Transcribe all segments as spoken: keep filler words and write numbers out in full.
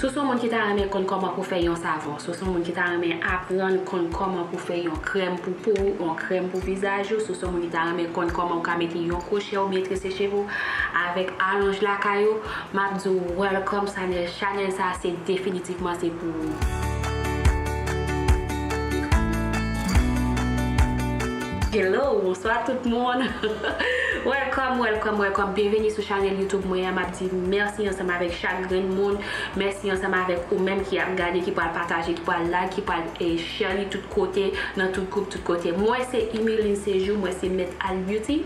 Si w se yon moun ki ta renmen konn kòman pou fè yon savon, si w se yon moun ki ta renmen aprann konn kòman pou fè yon krèm pou po w, yon krèm pou vizaj ou, si w se yon moun ki ta renmen konn kòman ou ka mete yon kwochè oubyen trese cheve w avèk alonj lakay ou, m ap di w welcome chanèl. Chanèl sa se definitivman se pou ou. Hello, bonswa tout moun. Welcome, welcome, welcome. Byenveni sou chanèl YouTube mwen an. M ap di mèsi ansanm avèk chak grenn moun. Mèsi ansanm avèk ou menm ki ap gade, ki pral pataje, ki pral like, ki pral, eh, share li tout kote, nan tout gwoup, tout kote. Mwen se Emeline Séjour, mwen se Mèt Al Beauty.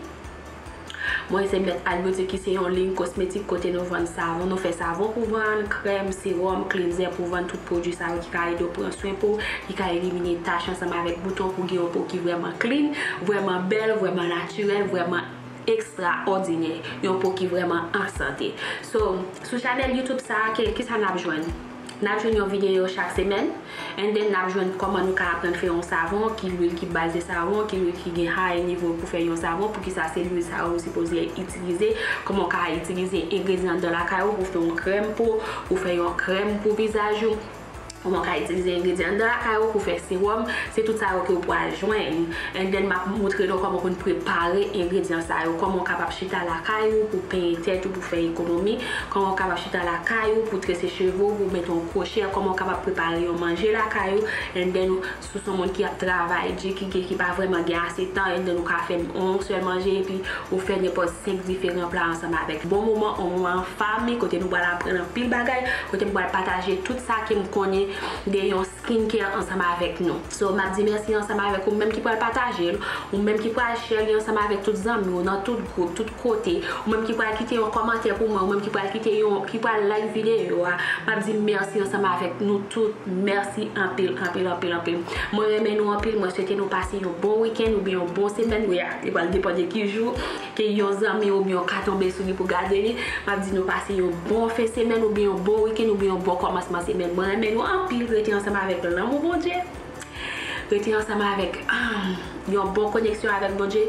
Mwen se Mèt Al Beauty ki se yon liy kosmetik kote nou vann savon. Nou fè savon pou vann, krèm, sewòm, cleanser pou vann, tout pwodui sa yo ki ka ede w pran swen po, ki ka elimine tach ansanm avèk bouton pou gen yon po ki vrèman clean, vrèman bèl, vrèman natirèl, vrèman ekstraòdinè, yon po ki vrèman an sante. So, sou chanèl YouTube sa a, ke, kisa n ap jwenn? N ap jwenn yon videyo chak semèn, and then n ap jwenn kòman nou ka aprann fè yon savon, ki lwil ki baz de savon, ki lwil ki gen high nivo pou fè yon savon, poukisa se lwil sa yo nou sipoze itilize, kòman w ka itilize engredyan anndan lakay ou pou fè yon krèm po, pou fè yon krèm pou vizaj ou. Kòman w ka itilize engredyan anndan lakay ou pou fè sewòm, se tout sa yo ke w pral jwenn. And then m ap montre nou kòman pou n prepare engredyan sa yo, kòman w kapab chita lakay ou pou penyen tèt ou, pou fè ekonomi, kòman w kapab chita lakay ou pou trese cheve w, pou mete yon kwochè, kòman w kapab prepare yon manje lakay ou, and then si w se yon moun ki ap travay di, ki, ki, ki pa vrèman gen ase tan, and then ou ka fè yon sèl manje, epi ou fè nenpòt senk diferan pla ansanm avèk. Bon moman, yon moman an fanmi, kote nou pral aprann anpil bagay, kote m pral pataje tout sa ke m konnen de yon skincare ansanm avèk nou. So, m ap di mèsi ansanm avèk ou menm ki pral pataje l, ou menm ki pral share li ansanm avèk tout zanmi w, nan tout gwoup, tout kote, ou menm ki pral kite yon kòmantè pou mwen, ou menm ki pral kite yon, ki pral like videyo a. M ap di mèsi ansanm avèk nou tout. Mèsi anpil, anpil, anpil, anpil. Mwen renmen nou anpil. Mwen swete nou pase yon bon wikenn oubyen yon bon semèn. Wi, a, li pral depann de ki jou ke yon zanmi oubyen w ka tonbe sou li pou gade li. M ap di nou pase yon bon fen semèn oubyen yon bon wikenn oubyen yon bon kòmansman semèn. Mwen renmen nou anpil. Rete ansanm avèk lanmou Bondye. Rete ansanm avèk, ah, yon bon koneksyon avèk Bondye.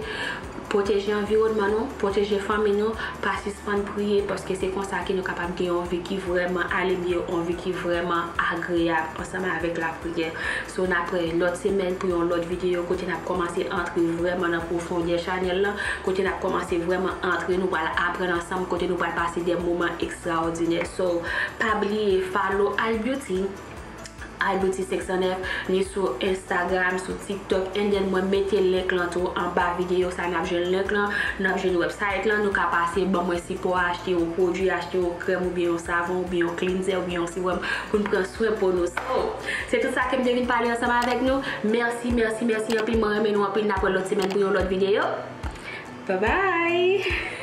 Pwoteje anviwònman nou, pwoteje fanmi nou, pa sispann priye, paske se konsa ke nou kapab gen yon vi ki vrèman ale byen, yon vi ki vrèman agreyab ansanm avèk lapriyè. So, n ap wè lòt semèn pou yon lòt videyo kote n ap kòmanse antre vrèman nan pwofondè chanèl lan, kote n ap kòmanse vrèman antre, nou pral aprann ansanm, kote nou pral pase de moman ekstraòdinè. So, pa bliye follow Al Beauty, Al Beauty senk san nèf, ni sou Instagram, sou TikTok, and then mwen mete link lan tou anba videyo sa, n ap jwenn link lan, n ap jwenn website lan, nou ka pase ban mwen sipò, achte yon pwodui, achte yon krèm oubyen yon savon oubyen yon cleanser oubyen yon sewòm pou n pran swen po nou. So, se tout sa ke m te vin pale ansanm avèk nou. Mèsi, mèsi, mèsi anpil. Mwen renmen nou anpil. N ap wè lòt semèn pou yon lòt videyo. Bye bye!